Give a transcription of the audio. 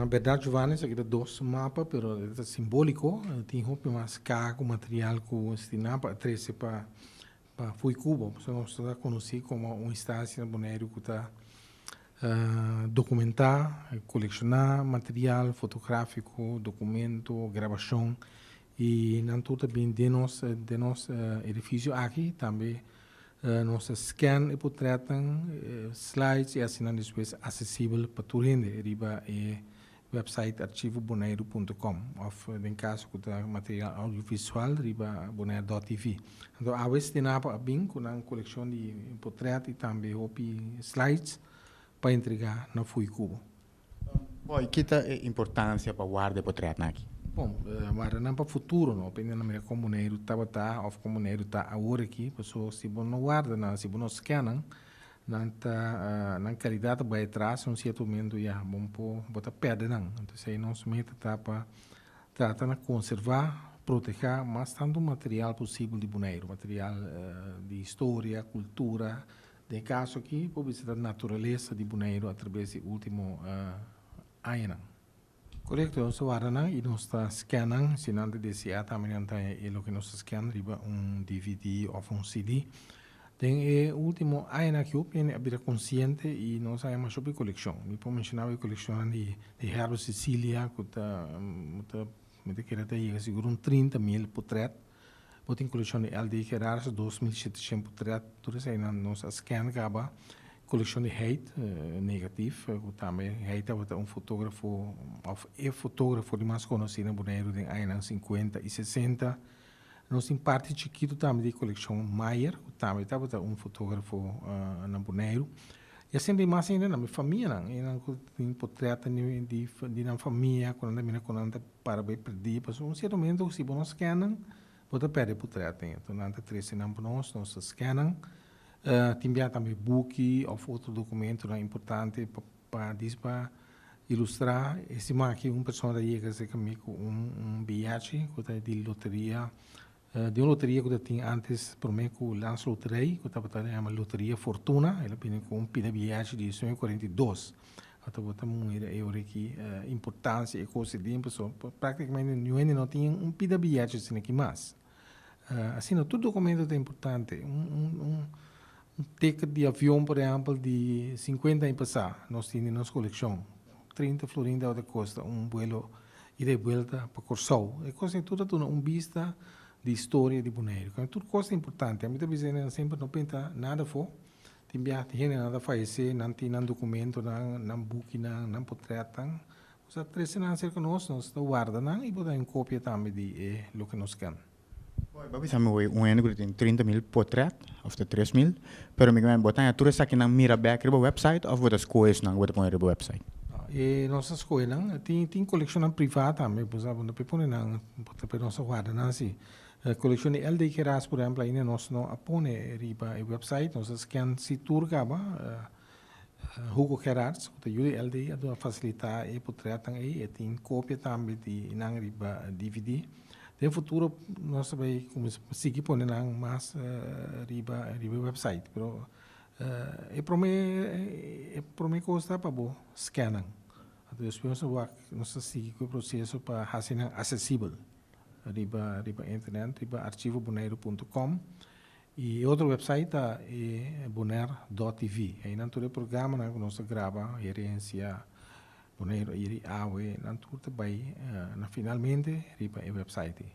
Berdad Giovanni, esaki ta dos mapa, pero e ta simbolico. Tin hopi mas caha cu material cu Stinapa a trece pa pa Fuicubo. Pasobra nos ta conoci como un instancia na Boneiru cu ta documenta, colecciona material fotografico, documento, grabacion y nan tur ta bin den nos den nos edificio aki. Tambe nos ta scan e potretnan, slides y asina despues accesibel pa tur hende riba e website archivoboneiru punto com of den caso cu ta material audiovisual riba bonaire dot tv. Anto awe Stinapa a bin cu nan coleccion di potret y tambe hopi slides pa entrega na Fuicubo. Boy, ki ta e importancia pa warda e potretnan aki? Bon, warda nan pa futuro no, pa hende mira con Boneiru tabata of con Boneiru ta awor aki, pasobra si bo no warda nan, si bo no scan nan, Nan ta nan calidad ta bay atras un cierto momento ya bon por bo ta perde nan. Entonces ahí nos meta ta pa trata na conserva, proteha mas tanto material posibel di Boneiru, material di historia, cultura, den e caso aki por bisa ta naturalesa di Boneiru atrabes di ultimo añanan. Korekto, nos ta warda nan i nos ta scan nan. Si nan ta deseá tambe nan ta haña e loke nos ta scan riba un dvd òf un CD. Den e último añanan aki hopi hende a bira konsiente i nos a haña masha hopi kolekshon. Mi por menshoná e kolekshonnan di Herbert Cecilia ku ta ta mi ta kere ta yega sigur un 30.000 potrèt. Bo tin kolekshon di LD Gerards, 2700 potrèt. Tur eseinan nos a scan kaba. Kolekshon di Heit, negatif, ku tambe Heit tabata un fotógrafo òf e fotógrafo di mas konosí na Boneiru den añanan sinkuenta i sesenta. Nos tin parti chikitu tambe di kolekshon Meyer, ku tambe tabata un fotógrafo na Boneiru. I asina tin mas hende na mi famianan, hendenan ku tin potrètnan di nan famia ku nan ta mira ku nan ta para bai perdí. Pasobra un sierto momento si bo no scan nan, bo ta pèrdè e potrètnan. Enton nan ta trese nan pa nos, nos ta scan nan. Tin bia tambe buki òf otro dokumentonan importante pa pa dis pa ilustrá. E siman aki un persona ta yega serka mi ku un un biyachi ku ta di loteria di un loteria ku ta tin antes promé ku Landsloterij ku tabata yama Loteria Fortuna. El a bini ku un pida biyachi di 1942. Ata bo ta mira e ora aki importansia e kos ei den pasobra praktikamente niun hende no tin un pida biyachi asina aki mas. Asina tur documento ta importante. Un un ticket di avion por ehempel di 50 aña pasá nos tin den nos coleccion. 30 florin tabata costa un vuelo ida y vuelta pa Corsou. E cosnan tur ta duna un bista di historia di Boneiru. Tur cos ta importante. Ami ta bisa hendenan semper no pinta nada afó. Tin biaha tin hendenan ta fayesé, nan tin nan documentonan, nan bukinan, nan potretnan. Nos a trece nan acerca nos, nos ta warda nan y bo ta un copia tambe di e loke nos ken. Boy, bo bisa mi hoy un hende cu ta tin 30.000 potret, of ta 3.000, pero mi bo ta haña tur esakinan mira bek riba website of bo ta scoge esnan cu bo ta pone riba website? No, e nos ta scoge nan. Tin tin coleccionnan priva tambe, bo sa bo no por pone nan, bo ta nos ta warda nan si. Coleccion di LD Geras por ehemplo ainda nos no a pone riba e website, nos a scan si tur caba. Hugo Gerards, ku ta yu di LD, a duna fasilitá e potretnan ei. E tin kopia tambe di nan riba dvd. Den futuro nos ta bai kuminsá sigui pone nan mas riba riba e website. Pero e promé e promé kos ta pa bo scan nan. Anto despues nos ta wak nos ta sigui ku e proseso pa hasi nan asesibel riba riba internet riba archivoboneiru punto com. E otro website ta e Bonaire dot TV. Einan tur e programanan ku nos ta graba, Herencia, Boneiru Ayer i Awe, nan tur ta bai na finalmente riba e website ei.